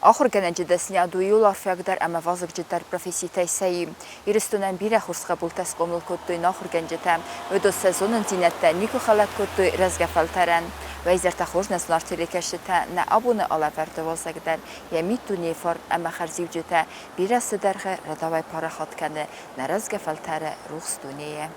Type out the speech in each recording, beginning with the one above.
Ахуыргӕнӕджы дӕсниад у иуыл арфиагдӕр ӕмӕ вазыгджындӕр професситӕй сӕ иу. Ирыстонӕн бирӕ хорз хъӕбултӕ схъомыл кодтой нӕ ахуыргӕнджытӕ. Уыдон сӕ зонындзинӕдтӕ никуы хӕлӕг кодтой рӕзгӕ фӕлтӕрӕн. Уӕ изӕртӕ хорз нӕ зынаргъ телекӕсджытӕ, нӕ абоны алӕвӕрды уазӕг дӕр йӕ миддунейы фарн ӕмӕ хӕрзиуджытӕ бирӕ цыдӕргъы рӕдауӕй парахат кӕны нӕ рӕзгӕ фӕлтӕры рухс дунейы.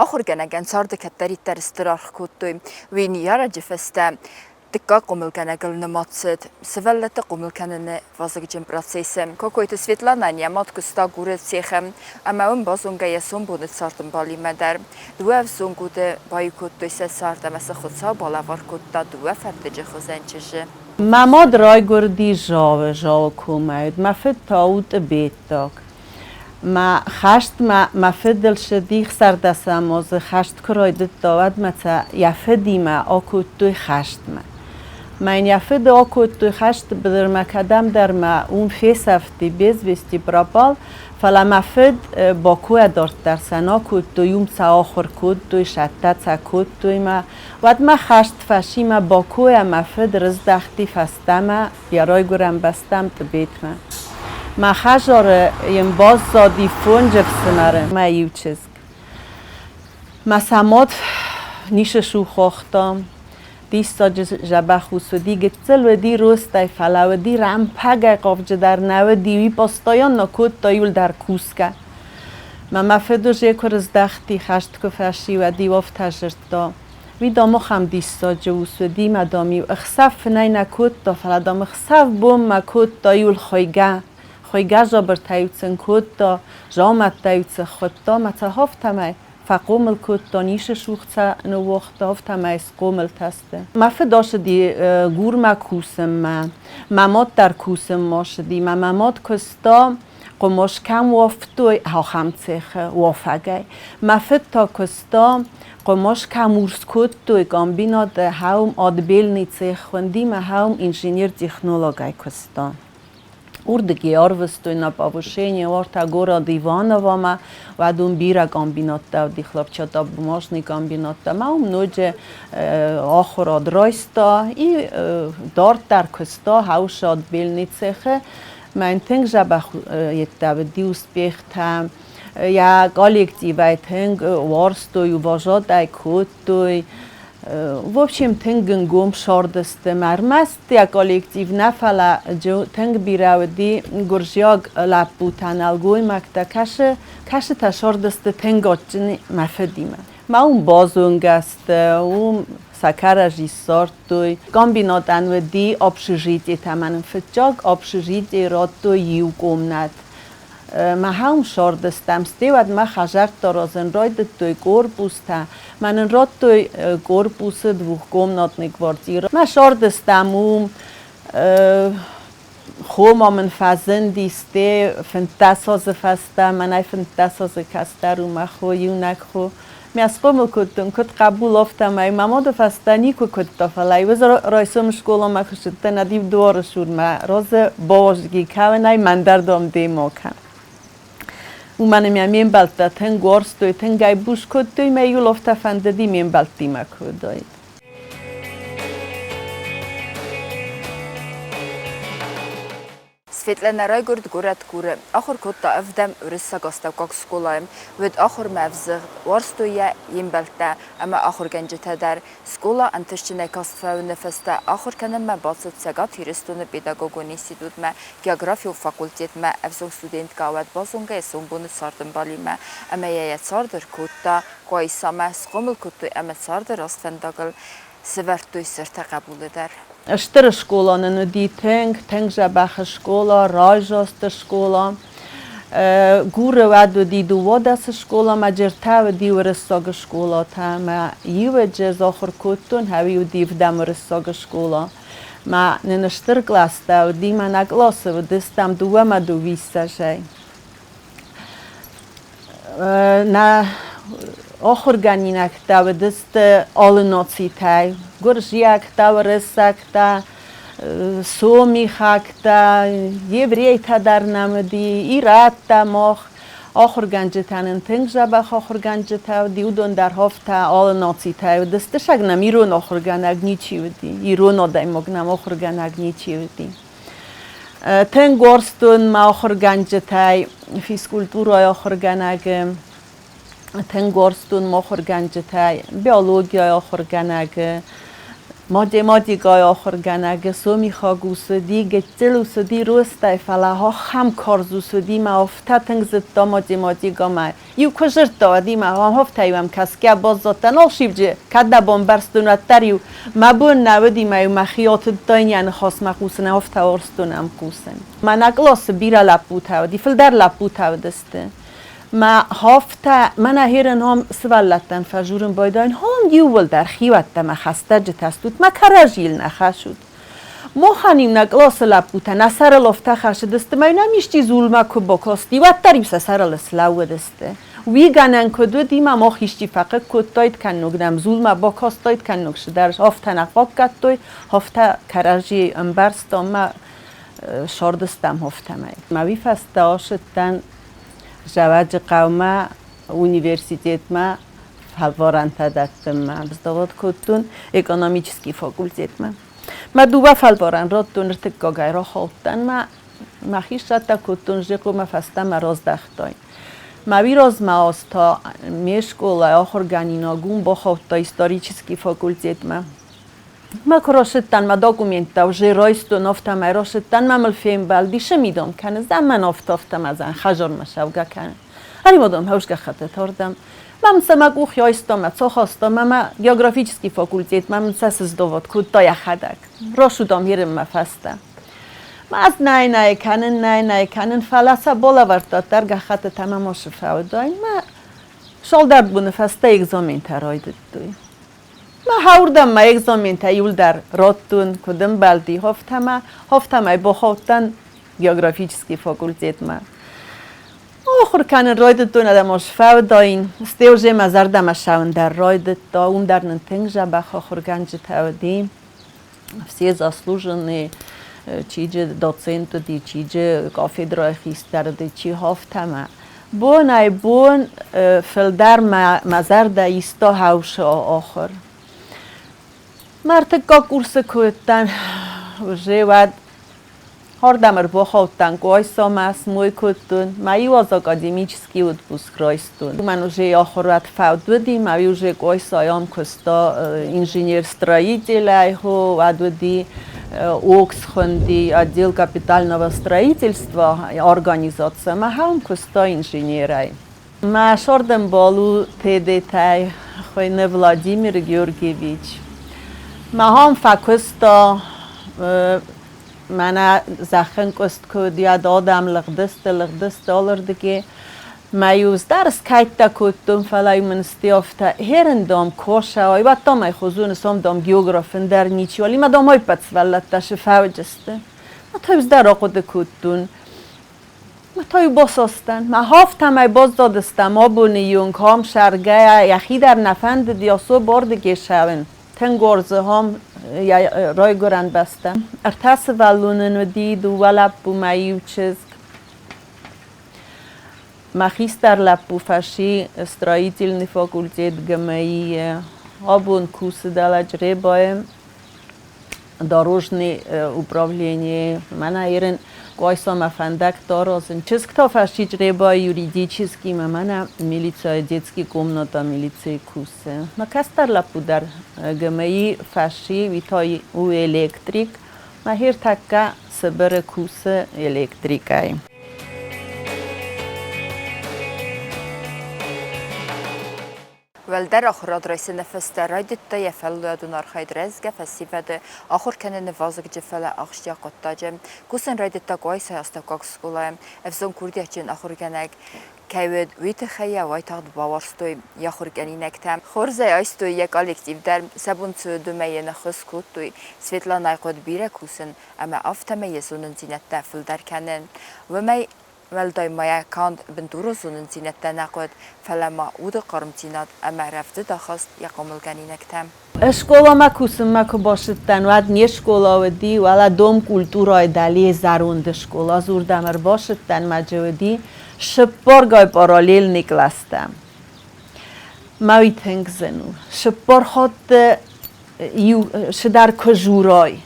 Ахуыргӕнӕгӕн царды кӕддӕриддӕр стыр аргъ кодтой. Уый ныййарӕджы фӕстӕ дыккаг хъомылгӕнӕгыл нымад цыд сывӕллӕтты хъомыл кӕныны вазыгджын процессы. Кокойты Светланӕн йӕ мад куыста Гуры цехы ӕмӕ уым базонгӕ йӕ сомбоны цардӕмбалимӕ дӕр. Дыууӕ ӕвзонг уды баиу кодтой сӕ цард ӕмӕ сӕ Хуыцау балӕвар кодта дыууӕ фӕрдыджы хуызӕн чызджы. Мӕ мад райгуырди Зауы, Зауы комӕй. Мӕ фыд та у тъыбеттаг. Мӕ хӕстмӕ мӕ фыдыл ссыди ӕхсӕрдӕсӕм азы хӕст куы райдыдта, уӕд мӕ сӕ йӕ фыдимӕ акодтой хӕстмӕ. Мӕ йын йӕ фыды акодтой хӕсты быдырмӕ кӕдӕмдӕр мӕ уым фесӕфти, без вести пропал. Фӕлӕ мӕ фыд Бакуйӕ дарддӕр сӕ нӕ кодтой, уым сӕ ахуыр кодтой, сӕттӕ сӕ кодтой мӕ. Уӕд мӕ хӕст фӕци мӕ Бакуйӕ мӕ фыд рыздӕхти фӕстӕмӕ йӕ райгуырӕн бӕстӕм Тъбетмӕ. Мӕ хӕдзары йын баззади фондз ӕфсымӕры мӕ иу чызг. Мӕ сӕ мад ницы сухохта, диссаджы дзӕбӕх ус уыди, гыццыл уыди ростӕй, фӕлӕ уыди рӕмпӕгӕй хъавджыдӕр нӕ уыди, уый постоянно кодта иуылдӕр кусгӕ. Мӕ мӕ фыд уже куы рыздӕхти, хӕст куы фӕци, уӕд-иу афтӕ дзырдта: Уый, дам, ахӕм диссаджы ус уыди мӕ, дам-иу ӕхсӕв фынӕй нӕ кодта, фӕлӕ, дам, ӕхсӕв бонмӕ кодта иуыл хуыйгӕ. Хуыйгӕ жабыртӕ-иу сын кодта, дзаумӕттӕ-иу цы хуыдта мӕ сӕ афтӕмӕй фӕхъомыл кодта, ницы сугъцӕ ныууагъта, афтӕмӕй схъомылтӕ сты. Мӕ фыд ацыди Гурмӕ кусынмӕ, мӕ мад дӕр кусынмӕ ацыди. Мӕ мӕ мад куыста, хъуымац кӕм уӕфтой, ахӕм цехы уафӕгӕй. Мӕ фыд та куыста, хъуымац кӕм урс кодтой, комбинаты хӕум отбельный цех хуынди, мӕ хӕум инженер-технологӕй куыста. Уырдыгӕй ӕрвыстой на повышение уартӕ город Ивановомӕ, уӕд уым бирӕ комбинаттӕ уыди, хлопчатобумажный комбинаттӕ ӕмӕ уым ноджы ахуырад райста и дарддӕр куыста хӕусы отбельный цехы. Мӕн тынг дзӕбӕх йедтӕ уыди успехтӕ. Йӕ коллективӕй тынг уарзтой, уважать ӕй кодтой. В общем, тынг ӕнгом сардысты. Ӕрмӕст йӕ коллектив нӕ, фӕлӕ тынг бирӕ уыди гуырдзиаг лӕппутӕ, нӕлгоймӕгтӕ, кӕсы, кӕсытӕ сардысты тынг адджын мӕ фыдимӕ. Мӕ уым базонгӕ сты, уым Сӕ кӕрӕдзи ссардтой. Комбинатӕн уыди общежититӕ, мӕ нын фыццаг общежитийы радтой иу комнат. Махӕн сӕрдыстӕм, стӕй уӕдмӕ хӕдзӕрттӕ аразын райдыдтой корпустӕ. Мӕ нын радтой корпусы двухкомнатный квартирӕ. Мӕ сӕрдыстӕм уым хо ма мын фӕзынди, стӕй 15 азы фӕстӕ, мӕнӕй 15 азы кӕстӕр у мӕ хо, иунӕг хо. Мӕ схъомыл кодтон, куыд хъӕбул, афтӕмӕй. Мӕ мады фӕстӕ никуы куыдта, фӕлӕ-иу ӕз райсом скъоламӕ куы ссыдтӕн, ӕд-иу дуары цурмӕ разы бауазги кӕуынӕй мӕн дӕр, дам, демӕ кӕн. Уымӕн ӕмӕ ме мбӕлттӕ тынг уарзтой, тынг ӕй буз кодтой, мӕ иу афтӕ фӕндыди ме мбӕлттимӕ куы уыдаид. Светланӕ райгуырд горӕт Гуры. Ахуыр кодта ӕвдӕм уырыссаг астӕуккаг скъолайы. Уыд ахуырмӕ ӕвзыгъд, уарзтой йӕ йе мбӕлттӕ ӕмӕ ахуыргӕнджытӕ дӕр. Скъола ӕнтыстджынӕй каст фӕуыны фӕстӕ ахуыр кӕнынмӕ бацыд Цӕгат Ирыстоны педагогон институтмӕ, географион факультетмӕ. Ӕвзонг студенткӕ уӕд базонгӕ йӕ сомбоны цардӕмбалимӕ ӕмӕ йӕ йӕ цард ӕркодта Къуайсамӕ, схъомыл кодтой ӕмӕ царды раст фӕндагыл сӕвӕрдтой се ртӕ хъӕбулы дӕр. Стыр скъола нын уыди тынг, тынг дзӕбӕх скъола, райзасты скъола. Гуры уӕд уыди 12 скъола, мӕ джертӕ уыди уырыссаг скъолатӕ. Мӕ иуӕджы ӕз ахуыр кодтон, ӕви уыди ӕвдӕм уырыссаг скъола. Мӕ нын стыр къластӕ уыди, мӕ нӕ къласы уыдыстӕм дыууӕ мӕ дыууиссӕзӕй. Нӕ ахуыргӕнинӕгтӕ уыдысты алы нацитӕй: гуырдзиӕгтӕ, уырыссӕгтӕ, сомихӕгтӕ, еврейтӕ дӕр нӕм уыди, ирӕттӕ мах. Ахуыргӕнджытӕ нын тынг дзӕбӕх ахуыргӕнджытӕ уыди, уыдон дӕр афтӕ алы нацитӕй уыдысты. Сӕг нӕм ирон ахуыргӕнӕг ничи уыди, ирон адӕймаг нӕм ахуыргӕнӕг ничи уыди. Тынг уарзтон мӕ ахуыргӕнджытӕй, физкультурӕйы ахуыргӕнӕгы, тынг уарзтон мӕ ахуыргӕнджытӕй, биологияйы ахуыргӕнӕгы, математикӕйы ахуыргӕнӕгы, сомихаг ус уыди, гыццыл ус уыди ростӕй, фӕлӕ ахӕм карз ус уыди, мӕ афтӕ тынг зыдта математикӕмӕ. Иу куы зыдта, уӕд-иу афтӕ-иу ӕм кӕсгӕ баззадтӕн, алсивджы, кӕд дӕ бамбӕрстон, уӕддӕр-иу мӕ бон нӕ уыди, мӕ-иу мӕхи атыдтаин йӕ ныхасмӕ хъусын, афтӕ уарзтон ӕм хъусын. Мӕнӕ къласы бирӕ лӕппутӕ уыди, фылдӕр лӕппутӕ уыдысты. Мӕ хафтӕ, мӕнӕ херын ам сывӕллӕттӕн фӕжурын байдайын, хом иууылдӕр хиуӕттӕ мӕ хӕстӕджытӕ стут, мӕ кӕрӕдзийыл нӕ хӕсут. Махӕн-иу нӕ къласы лӕппутӕ нӕ сӕрыл афтӕ хӕцыдысты, мӕ нӕм исчи зулмӕ куы бакасти, уӕддӕр-иу сӕ сӕрыл слӕууыдысты. Уый гӕнӕн куыд уыди, мӕ мах исчи фӕхъыг кодтаид, кӕнног нӕм зулмӕ бакастаид, кӕнног цыдӕр афтӕ нӕ хъахъхъӕдтой, афтӕ кӕрӕдзийы ӕмбӕрстам мӕ сардыстам афтӕмӕй. Мӕ уый фӕстӕ ацыдтӕн Зӕвӕджыхъӕумӕ университетмӕ фӕлварӕнтӕ дӕттынмӕ. Сдавод кодтон экономический факультетмӕ. Мӕ дыууӕ фӕлварӕн радтон, ӕртыккагӕй рахаудтӕн мӕ мӕхи сцӕттӕ кодтон, зекъомӕ фӕстӕмӕ раздӕхтон. Мӕ уый размӕ аз та ме скъолайы ахуыргӕнинаг уым бахаудта исторический факультетмӕ. Мӕ куы рацыдтӕн, мӕ документтӕ уже райстон, афтӕмӕй рацыдтӕн, мӕ мыл фембӕлди, сымидон кӕны, зӕмӕн афтӕ, афтӕмӕ зӕн хӕдзармӕ цӕугӕ кӕны. Ӕримодон хӕусгӕххӕттытӕ ардӕм. Мӕ мын сӕ мӕ къух айста, мӕ цох аста, мӕ мӕ географический факультет, мӕ мын сӕ сыздовод кодта йӕхӕдӕг. Рацудам ерынмӕ фӕстӕ. Мӕ ӕз нӕй-нӕй кӕнын, нӕй-нӕй кӕнын, фӕлӕ сӕ балӕвӕрдта дӕр гӕххӕттытӕ мӕ ма сфӕудаин. Мӕ цалдӕр боны фӕстӕ экзаментӕ райдыдтой. Мӕ хӕурдӕм мӕ экзаментӕ иуылдӕр радтон, куыд ӕмбӕлди, афтӕмӕ, афтӕмӕй бахаудтӕн географический факультетмӕ. Ахуыр кӕнын райдыдтон, адӕмон сфӕудаин, стӕй уже мӕ зӕрдӕмӕ ссӕуын дӕр райдыдта, уым дӕр нын тынг дзӕбӕх ахуыргӕнджытӕ уыди. Все заслуженные, чи же доцент уыди, чи же кафедрӕйы хистӕр уыди, чи афтӕмӕ. Бонӕй-бон фылдӕр мӕ зӕрдӕ иста хӕусы ахуыр. Мӕ ӕртыккаг курсы куы уыдтӕн, уже уӕд Ардӕм ӕрбахаудтӕн Къуайсамӕ, смой кодтон. Мӕ иу аз академический отпуск райстон. Мӕн уже ахуырад фӕуд уыди, мӕ уже Къуайсайы ам куыста инженер-строителӕй, уӕд уыди ОКС хуынди отдел капитального строительства организаци, мӕ ам куыста инженерӕй. Мӕ сӕрдӕмбал у Тедетӕй, хуыйны Владимир Георгиевич. Мӕ хом фӕкуыста, мӕнӕ зӕххӕнкъуыст куы уыди, уӕд адӕм лыгъдысты, лыгъдысты алырдыгӕй. Мӕ-иу дӕр скӕйттӕ кодтон, фӕлӕ-иу мын сте афтӕ, херын, дам, косӕ, уӕд, дам, ӕй хозоны, сом, дам, географ ӕндӕр ничиуал, имӕ, дам, ӕппӕт сывӕллӕттӕ сфӕуджысты. Мӕ та-иу дӕр ахъуыды кодтон. Мӕ та-иу басастӕн. Мӕ афтӕмӕй баззадыстӕм абоны онг хам сӕргӕйӕ, йӕхи дӕр нӕ фӕндыд йӕ бардыгӕй ссӕуын. Тынг уарзы хам йӕ райгуырӕн бӕстӕ. Ӕртӕ сывӕллоны ын уыди, дыууӕ лӕппу мӕ иу чызг. Мӕ хистӕр лӕппу фӕци строительный факультет ГМИ-йы. Абон кусы дӕлӕ Чъребайы дорожный управленийы. Мӕнӕ ерын Къуайсамӕ фӕндӕгтӕ аразын. Чызг та фӕци Чъребайы юридический мӕ мӕнӕ милицӕйы детский комната милицийы кусы. Мӕ кӕстӕр лӕппу дӕр ГМИ фӕци, уый та у электрик. Мӕ хиртӕккӕ Сыбыры кусы электрикӕй. Уӕлдӕр ахуырад райсыны фӕстӕ райдыдта йӕ фӕллойадон архайд рӕзгӕ фӕсивӕды ахуыр кӕныны вазыгджын, фӕлӕ ахсджиаг хъуыддаджы. Кусын райдыдта Къуайсайы астӕуккаг скъолайы. Ӕвзонг курдиатджын ахуыргӕнӕг кӕй уыд, уый тыххӕй йӕ уайтагъд бауарзтой йӕ ахуыргӕнинӕгтӕ. Хорз ӕй айстой йӕ коллектив дӕр, сӕ бон цы уыд, уымӕй йын ӕххуыс кодтой. Светланӕйы хъуыд бирӕ кусын ӕмӕ афтӕмӕй йӕ зонындзинӕдтӕ фылдӕр кӕнын. Уымӕй уӕлдай ма йӕ канд бындурон зонындзинӕдтӕ нӕ хъуыд, фӕлӕ ма уды хъармдзинад ӕмӕ рӕвдыд ахаст йӕ хъомылгӕнинӕгтӕм. Скъоламӕ кусынмӕ куы бацыдтӕн, уӕд не скъола уыди, уӕлӕ Дом культурӕйы дӕлейы зӕронд скъола. Ӕз уырдӕм ӕрбацыдтӕн, мӕ джы уыди цыппоргай параллельный кълӕстӕ. Мӕ уый тынг зын у. Цыппор хатты иу цыдӕр куы дзурай,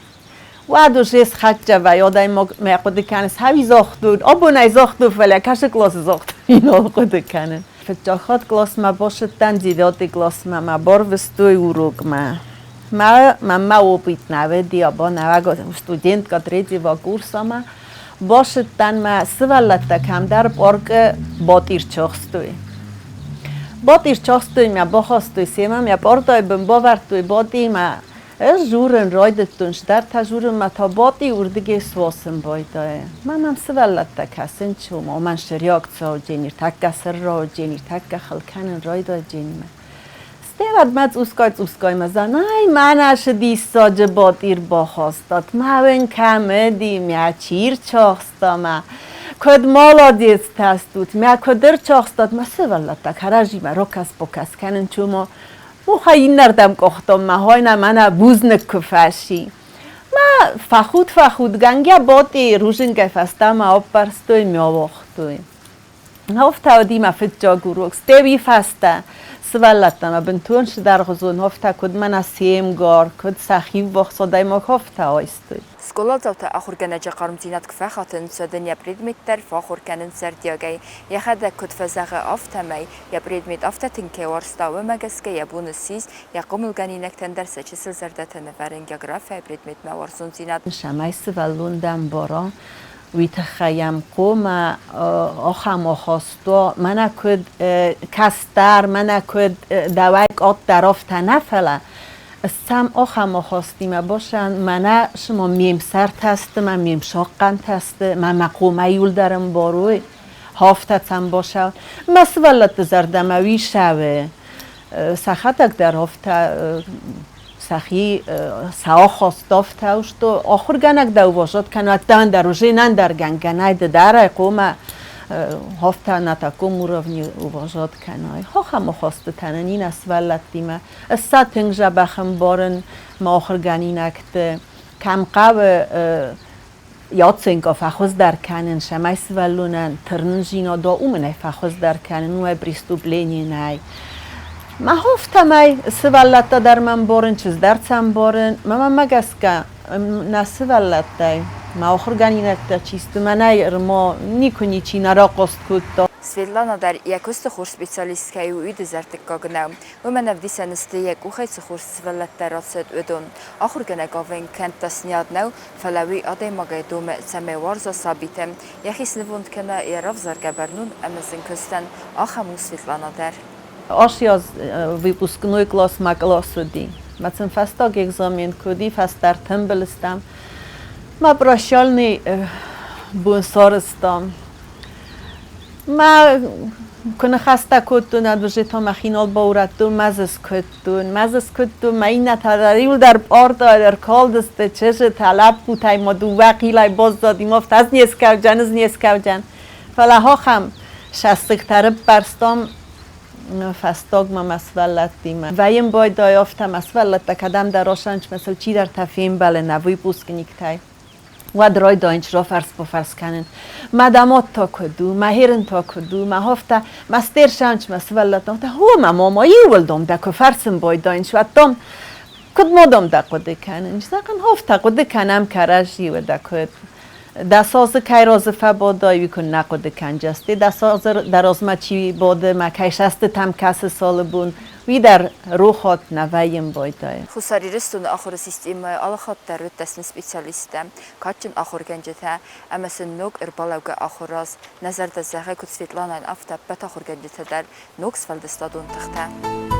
уӕд уже схӕццӕ вӕййы адӕймаг мӕ хъуыды кӕны, цӕуи загътон, абон ӕй загътон, фӕлӕ кӕцы къласы загътон, нал хъуыды кӕнын. Фыццаг хатт къласмӕ бацыдтӕн, девятый къласмӕ мӕ барвыстой урокмӕ. Мӕ мӕнмӕ опыт нӕ уыди, абон ӕвӕг студентка третьего курса-мӕ. Бацыдтӕн мӕ сывӕллӕттӕ кӕмдӕр паркы батъирчахстой. Батъирчахстой мӕ, бахастой семӕ, мӕ пъартайы бын бавӕрдтой батъимӕ. Ӕз дзурын райдыдтон, стӕртӕ дзурынмӕ та Батъи уырдыгӕй суасын байдайы. Мӕ мӕм сывӕллӕттӕ кӕсынц, ома мӕн сӕрйаг цӕуджени, тӕккӕ сӕррауджени, тӕккӕ хыл кӕнын райдайдженимӕ. Стӕй уӕд мӕ цъусгай-цъусгай мӕ зӕн, ай, мӕнӕ цы диссаджы Батъи рбахастат, мӕ уын кӕм уыди, мӕ чи рцахста, мӕ куыд молодецтӕ стут, мӕ куыд ӕрцахстат, мӕ сывӕллӕттӕ кӕрӕдзимӕ ракӕс-бакӕс кӕнынц, ома Мухӕ иннӕрдӕм къохтон мӕ хойнӕ мӕнӕ бузныг ку фӕци. Ма фӕхуд-фӕхудгӕнгӕ Ботъи рудзунгӕй фӕстӕмӕ ӕппӕрстой ме уагътой. Афтӕ уыди мӕ фыццаг урок. Стӕй фӕстӕ сывӕллӕттӕмӕ бынтон цыдӕргъуызон афтӕ куыд мӕнӕ се мгар, куыд сӕхи ввахс адӕймаг афтӕ айстой. Скъоладзаутӕ ахуыргӕнӕджы хъармдзинад куы фӕхатынц, уӕд ын йӕ предмет дӕр фӕахуыр кӕнынц зӕрдиагӕй. Йӕхӕдӕг куыд фӕзӕгъы, афтӕмӕй, йӕ предмет афтӕ тынг кӕй уарзта, уымӕ гӕсгӕ йӕ бон ссис йӕ хъомылгӕнинӕгтӕн дӕр сӕ чысыл зӕрдӕтӕ нывӕрын географияйы предметмӕ уарзондзинад. Цӕмӕй сывӕллон дӕм бара, уый тыххӕй йӕм хъуамӕ ахӕм ахаст уа, мӕнӕ куыд кӕстӕр, мӕнӕ куыд дӕуӕй къаддӕр, афтӕ нӕ, фӕлӕ Сӕм ахӕм ахастимӕ басӕн, мӕнӕ цыма ме мсӕртӕ сты, мӕ ме мсахъхъӕнтӕ сты, мӕ мӕ хъомӕ иуылдӕр ӕмбарой, афтӕ сӕм басӕн. Мӕ сывӕллӕтты зӕрдӕмӕ уый цӕуы. Сӕхӕдӕг дӕр афтӕ сӕхи сӕ ахаст афтӕ сты. Ахуыргӕнӕг дӕ уважать кӕны, дӕн дӕр уже нӕндӕр гӕнгӕнӕй ды дӕр ӕй хъомӕ афтӕ на таком уровне уважать кӕнай. Ахӕм ахастытӕ нын и нӕ сывӕллӕттимӕ. Сӕ тынг дзӕбӕх ӕмбарын мӕ ахуыргӕнинӕгты, кӕм хъӕуы оценка фӕхуыздӕр кӕнын, цӕмӕй сывӕллонӕн тырнындзинад уа, уымӕн ӕй фӕхуыздӕр кӕнын, уымӕй преступлени нӕй. Мӕ афтӕмӕй сывӕллӕттӕ дӕр мӕ ӕмбарын, чызг дӕр сӕ ӕмбарын. Мӕ мӕнмӕ гӕсгӕ нӕ сывӕллӕттӕй, мӕ ахуыргӕнинӕгтӕ чи сты, мӕнӕй ӕрма никуы ничи нӕ рахъаст кодта. Светлана дӕр йӕ куысты хорз специалист кӕй у, уый дызӕрдыггаг нӕу. Уымӕн ӕвдисӕн сты, йӕ къухӕй цы хорз сывӕллӕттӕ рацыд, уыдон. Ахуыргӕнӕг авӕн канд дӕсныйад нӕу, фӕлӕ уый адӕймагӕй домы, цӕмӕй уарза сабиты, йӕхи снывонд кӕна йӕ равзаргӕ бӕрнон ӕмӕ зын куыстӕн. Ахӕм у Светлана дӕр. Ацы аз выпускной класс мӕ кълас уыди. Мӕ сын фӕстаг экзамен куы уыди, фӕстӕр тымбыл стӕм. Мӕ прощальный бон сарӕзтам. Мӕ куы ныхӕстӕ кодтон, ӕд та мӕхи нал баурӕдтон, мӕ дзы скуыдтон, мӕ дзы скуыдтон, мӕ иннӕтӕ дӕр иуылдӕр пъартӕ ӕркалдысты, чызджытӕ, лӕппутӕй ма дыууӕ хъилӕй баззади, ма ӕз не скӕуджӕн, ӕз не скӕуджӕн. Фӕлӕ ахӕм сӕссыгтӕ рыппӕрстам фӕстагмӕ мӕ сывӕллӕттимӕ. Вӕййын байдайы афтӕ, мӕ сывӕллӕттӕ кӕдӕмдӕр асӕнчмӕ сыл чидӕртӕ фембӕлы нӕ выпускниктӕй. Уӕд райдайынц рафӕрс-бафӕрс кӕнын. Мӕ дамат та куыд у, мӕ херын та куыд у, мӕ афтӕ, мӕ стерсӕнч, мӕ сывӕллӕттӕ афтӕ, хо, мӕ мама, иууыл дам дӕ куы фӕрсын байдайынц, уӕд дам, куыд ма дам дӕ хъуыды кӕнын? Зӕгъын, афтӕ хъуыды кӕнӕм кӕрӕдзи, уӕдӕ куыд. Дӕ созы кӕй розы фӕбодай, уый куы нӕ хъуыды кӕнджысты. Дӕ созы дӕ розмӕ чи боды, мӕ кӕй сӕстытӕм кӕсы солы бон, уый дӕр рохуат нӕ вӕййын байдайы. Хуссар Ирыстоны ахуыры системӕйы алыхатт дӕр уыд дӕсны специалисттӕ, кадджын ахуыргӕнджытӕ ӕмӕ сын ног ӕрбалӕугӕ ахуыр аз нӕ зӕрдӕ зӕгъы куыд Светланӕйӕн, афтӕ ӕппӕт ахуыргӕнджытӕ дӕр ног сфӕлдыстадон тыхтӕ.